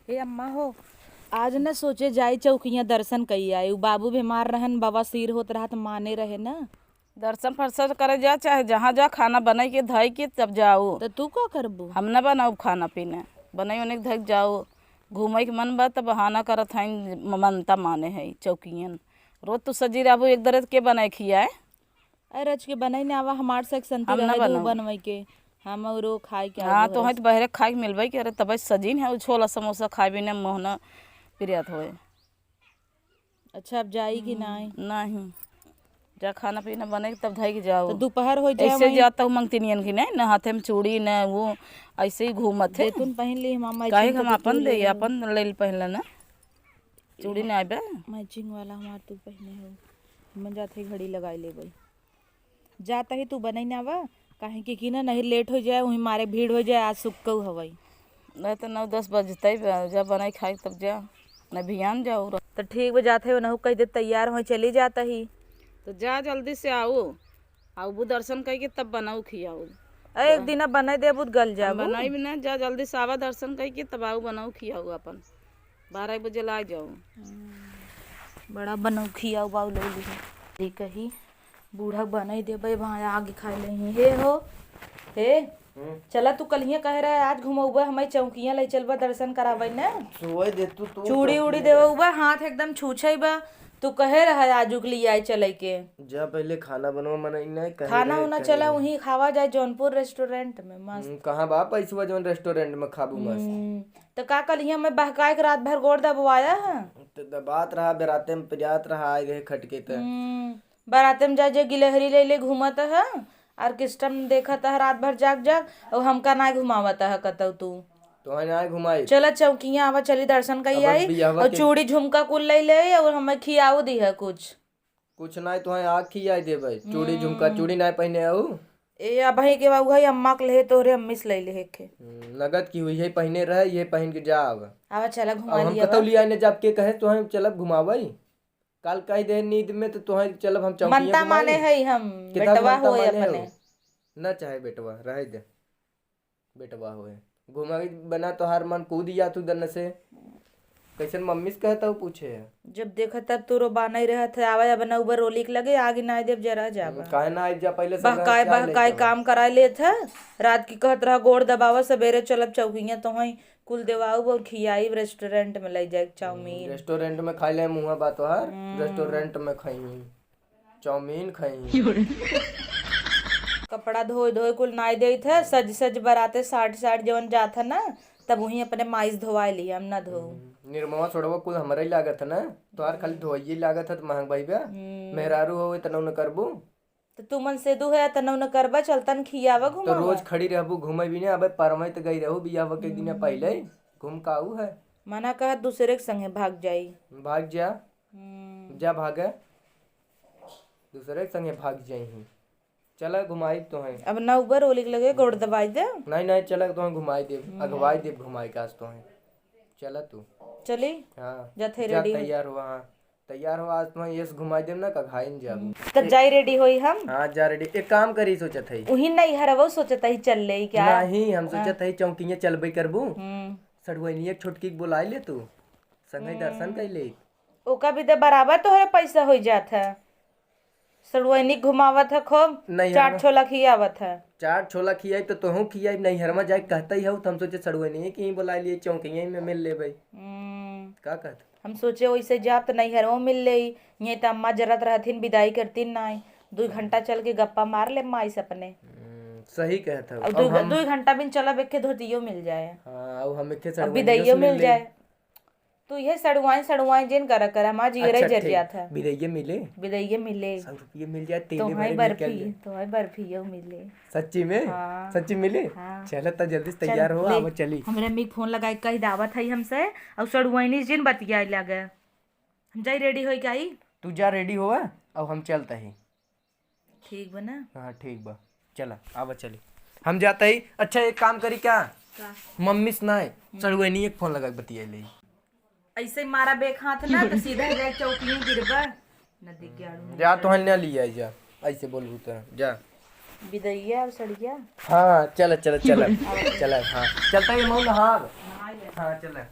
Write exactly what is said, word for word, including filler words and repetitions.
हे अम्मा हो, आज न सोचे जाई चौकिया दर्शन कई आई। उ बाबू बीमार रहन, बवासीर होत रहत, माने रहे न। दर्शन फर्शन करे जा, चाहे जहाँ जा, खाना बनाई के धई के तब जाओ। त तू का करबू? हम न बनाउब खाना पीना, बनाई ओने के धई के जाओ। घूमे के मन बा त बहाना करत हईं, म-, मनता माने है चौकियन। रोज तू सजी रहबू एक दरे त के बनाए खियाए? अरे रच के बनाई ना आवा, हमार से एक संती हम ना रहे दू बनाऊ। बनवाई के, हम औरो खाए के हाँ, आगू तो है। है तो बहरे खाए के मिलबे के, अरे तब सजीन है, उ छोला समोसा खाए बिना मोहना पिरियात होए। अच्छा, अब जाई कि हम्म, नाई? नहीं। जा खाना पीना बने के तब धई के जाओ। तो दोपहर हो जाए ऐसे वहीं। जाता हूँ मंगतिनियन की नहीं, न हाथे में चूड़ी, न वो, ऐसे ही घूमत है। जैतून पहन ली, हम काहे मैचिंग हम के अपन दे, दुपहर ले अपन ले पहन लेना। चूड़ी ना आबे। मैचिंग वाला हमार तू पहने हो। हम जात है घड़ी लगाई लेबै। जात ही तू बनाई ना आवा, काहे कि, कि ना नहीं लेट हो जाए, वहीं मारे भीड़ हो जाए, आज सुक्कऊ हवई। नहीं तो नौ दस बजते बा, जब बनाई खाई तब जा, नहीं बिहान जाओ। तो ठीक बा, जात है, उनहु कह दे तैयार हो, चली जात ही। तो जा जल्दी से आओ, आउबू दर्शन कई के तब बनाऊ खियाऊ। अरे एक दिन बनाई देबू त गल हम जाबू। बनाई भी ना, जा जल्दी से आवा दर्शन कई के तब आऊ बनाऊ खियाऊ अपन। बारह बजे ला जाओ। हम्म, बड़ा बनौखी आऊ बाऊ ले ली। ठीक ही, बूढ़ा बनाई देबे, वहाँ आगे खाए ले ही। हे हो, हे, हम्म। चला तू कलिया कहे रहे, आज घुमौबे, हमें चौकिया ले चलबे, दर्शन कराबे न। सोए दे तू, तू चूड़ी तो उड़ी देबे, हाथ एकदम छूछे बा। तू कहे रहे आजू के लिए आई चले के। जा पहले खाना बनवा, मना नहीं कहे खाना रहे, उना कहे चला रहे। वहीं खावा जाए जौनपुर रेस्टोरेंट में मस्त। हम्म, कहाँ बा पैसवा जौन रेस्टोरेंट में खाबू मस्त? हम्म, तो का कल हियाँ में बहकाए के रात भर गोड़ दबवाया है? तो दबात रहा, बराते में पिरात रहा, आए रहे खटके त। हम्म, बराते में जा जे गिलहरी ले ले घूमत है, ऑर्केस्ट्रा में देखत है रात भर जाग जाग, और हमका ना घुमावत है कतौ तू। तोहे ना घुमाई। चला चौकिया आवा, चली दर्शन कई अब आई, बियाहवा और के चूड़ी झुमका कुल ले ले, और हमें खियाऊ दी है कुछ। कुछ नाय, तोहे आग खियाई देबै। चूड़ी झुमका, हम्म। चूड़ी नाय पहिने हऊ। ए, अबही के बा, उहई अम्मा के लेहे, तोहरे अम्मी से लइले हेखे। हम्म, नगद की हुई है, पहिने रहे, ये पहिन के जा अब। आवा, चला घुमा अब हम लिया कतौ बा। लिया ने जाब के कहे, तोहे चलब घुमावई। काल कह दे नींद में तो तोहे चलब हम चौकिया मनता घुमाई। माने है हम, कितना बेटवा मनता होए माने अपने। हो? ना चाहे बेटवा, रहे दे। बेटवा होए। घुमाई बना तोहार मन कूद या तू दन से। कैसन मम्मी से कहता हूँ पूछे है? जब देखा तब तू रो बानई रहत है, आवा अब ना उबर रोली के लगे, आगे ना देब जरा जाबा। हम्म, काहे ना आइब जा, पहले से बहकाए, चाय लेके बहकाए आवा। काम कराए लेत है। रात की कहत रहा गोड़ दबावा, सबेरे चलब चौकिया तोहई कुल देवाउब और खियाइब रेस्टोरेंट में ले जाए हम्म, चाउमीन। रेस्टोरेंट में खाई ले मुँह बा तोहार, हम्म। रेस्टोरेंट में खाई। चाउमीन खाई। कपड़ा धोए धोए कुल नाई देत है, सज सज बराते साठ साठ जवन जात है ना, तब वहीं अपने माई से धोवाए ली, हम ना धो। हम्म, निरमवा छोड़वा कुल हमरे ही लागत है ना, तोहार खाली धोइये लागत है, तो महंग भाई बा। हम्म। मेहरारू हो इतना न करबू। तो तू मन से दू है, इतना न करबा, चलतन खियावा तो घुमावा। रोज खड़ी रहबू, घूमे भी ना, अबे परमई तो गई रहू, बियाह के दिन हम्म। पहले घूम काऊ है। मना कहत दूसरे के संगे भाग जाई। भाग जा। हम्म। जा भागे, दूसरे के संगे भाग जाई। चला घुमाई तोहे। अब ना उबर ओली के लगे गोड़ दबाई दे। नहीं, नहीं, चला तोहे घुमाई देब, हम्म। अगवाई देब घुमाई के आज तोहे। चला तू। चली? हाँ। जा थे जा ready हो। तैयार हो, हाँ। तैयार हो, आज तोहे यस घुमाई देब ना, कघाई न जाबू। हम्म। तब जाई ready होई हम? हाँ, जा ready। एक काम करी सोचत है। उही नहीं हरवो सोचत है चल ले क्या? नहीं, हम हाँ। सोचत है चौकिया चलबे करबू। हम्म। सड़ुआइनिया छोटकी के बोलाई ले तू। संगे दर्शन हम्म। कर ले। ओका भी तो बराबर तोहरे पैसा हो जात है। सड़ुआइनी घुमावत है खूब, नहीं, चाट हरवा। छोला खियावत है। चाट छोला खियाई तो तोहू खियाई, नहीं हरमा जाए कहते ही हो, तो हम सोचे सड़ुआइनी के ही बुला लिए, चौकिया में मिल लेबै। हम्म। का कहत? हम सोचे वैसे जाब तो नहीं हरवा मिल ले, ये तो अम्मा जरत रहथिन, विदाई करतीन नाई, दो घंटा चल के गप्पा मार ले माई से अपने। हम्म, सही कहत हो। अब अब दो, हम दो घंटा बिन चलब, एक के धोतियो मिल जाए। हाँ, अब हम एक के अब सड़ुआइनियो विदाइयो से मिल मिल ले। जाए। तू ये सड़ुआई, सड़ुआई जिन करा कर, हमार जिगरे अच्छा, जर ठीक। जात है। बिदैया मिले। बिदैया मिले। सौ रुपये मिल जाए, तेले तोहई भरे निकल बर्फी, जाए। तोहई बर्फियो मिले। सच्ची में? हाँ। सच्ची मिले? हाँ। चल, त जल्दी से चल, तैयार हो, ले। आवा चली। हमरे अम्मी के फोन लगाई, कही दावत है हमसे, और सड़ुआइनी जिन बतियाए लगे। हम जाई ready होई के आई। तू जा ready होवा, अब हम चलता ही। ठीक बा ना? हाँ, ठीक बा। चला, आवा चली। हम जाता ही। अच्छा, एक काम करी क्या? का? मम्मी से ना है, हम्म। सड़ुआइनी एक फोन लगा के बतिया ले। ऐसे मारा बेक हाथ ना, तो सीधा जाए चौकिया गिरबा। नदी के आड़ू में जा, चल। तोहन ना लिया जा, ऐसे बोलबू तो। जा। बिदैया और सड़िया। हाँ, चला, चला, चला। चला, हाँ। चलता ही मौल, हाँ। हाँ, चला।